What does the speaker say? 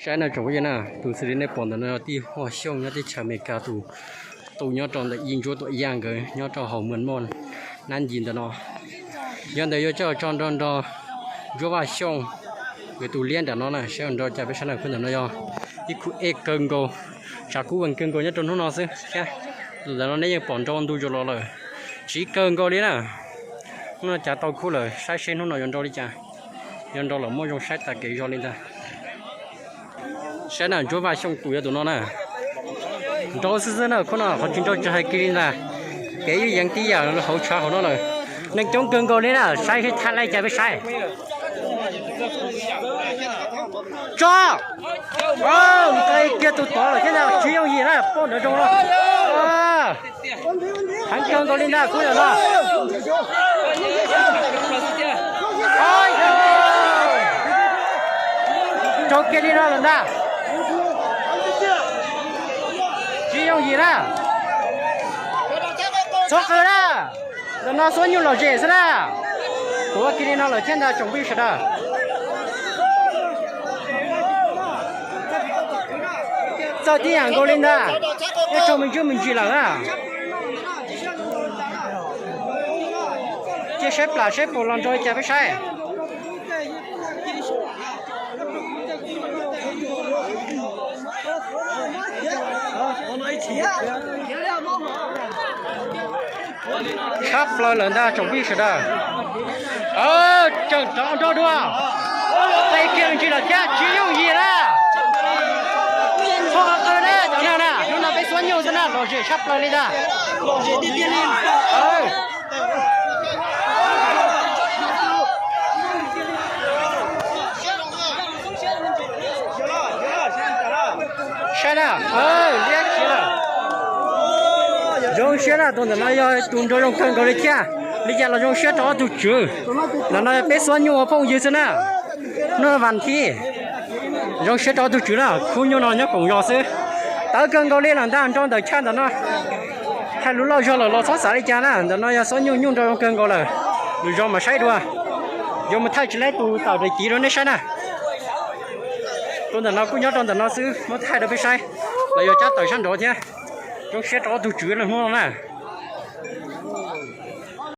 Saib no tsoom phooj ywg na, tus xws li nej pom ntawm no yog tij Huaj Xyooj nyob teb chaws Amelikas tus tu nyob rau ntawm Yij Ntsuab Tuam Yaj nkawd nyob rau hauv Muas Moj Nab Ncig ntawm no. Yog ntawd yuav coj tso nrog nrog Ntsuab Vaj Xyooj nkawd tus liab nram no na, saib nrog cas peb saib na. Khub ntawm no yog ib khub ej kawg nkaus, tshav kub vees kawg nkaus nyob rau hnub no xwb thiab. Tus ntawm no nej yeej pom nrau ntu zus los lawm, tsiv kawg nkaus li na. Hnub no cav tau khub lawm, saib seb hnub no yuav nrau li cas, yuav nrau los muaj zoo saib tas kev zog li ntag. Saib na, Ntsuab Vaj Xyooj tus yog tus no na. Nrau xwb xwb na, khub no qhov tsis nrau tsis hais kiag li ntag. Kev yeej yeev tib yam hauv tshav hauv no lawm. Neeg coob kawg nkaus li na, saib seb thaj li cas peb saib. Tso! Nqe kiag tus tod lawm thiab ntag, tsis yooj yim na, poj ntawd zoo no. Heev kawg nkaus li ntag khub ntawm no. Rau kiag li no lawm ntag. Tsis yooj yim na. Txhob qw na. Ntawm no xuab nyuj lom zem xwb na. Tuav kiag li no lawm thiab ntag tsoom phooj ywg sawv daws. Txawj tib yam nkaus li ntag. Ib tug me ntsuj me ntsis lawm na. Cia saib plam saib puas los nrau li cas peb saib. Tshab plaws lawm ntag tsoom phooj ywg sawv daws. Tseem rov nrau dua. Qe kiag me ntsis lawm thiab, tsis yooj yim na. Txhob qw na cov neeg na, hnub no peb xuab nyuj xwb na, lom zem tshab plaws li ntag. Saib na, liab khiav lawm. Zoo siab na, tus ntawm no yog tus nrau zoo kawg nkaus li thiab. Li cas los zoo siab rau ob tug tswv. Ntawm no peb xuab nyuj ua phooj ywg xwb na. Hnub no vas thib, zoo siab rau ob tug tswv na, khub nyuj no nyob koom zos xwb. Tawv kawg nkaus li lawm ntag, nrau ntawm chaw ntawm no. Thaij lub lauj zog lawm los txhob xav li cas na, ntawm no yog xuab nyuj, nyuj nrau zoo kawg nkaus lawm. Lwm zaus mam saib dua, yuav mus thaij tsis laib tus tawm ram civ rau nej saib na. Tus ntawm no kuj nyob rau ntawm no xwb, muab thaij rau peb saib, los yuav cab tawm sab nraud thiab. Zoo siab rau ob tug tswv hnub no na.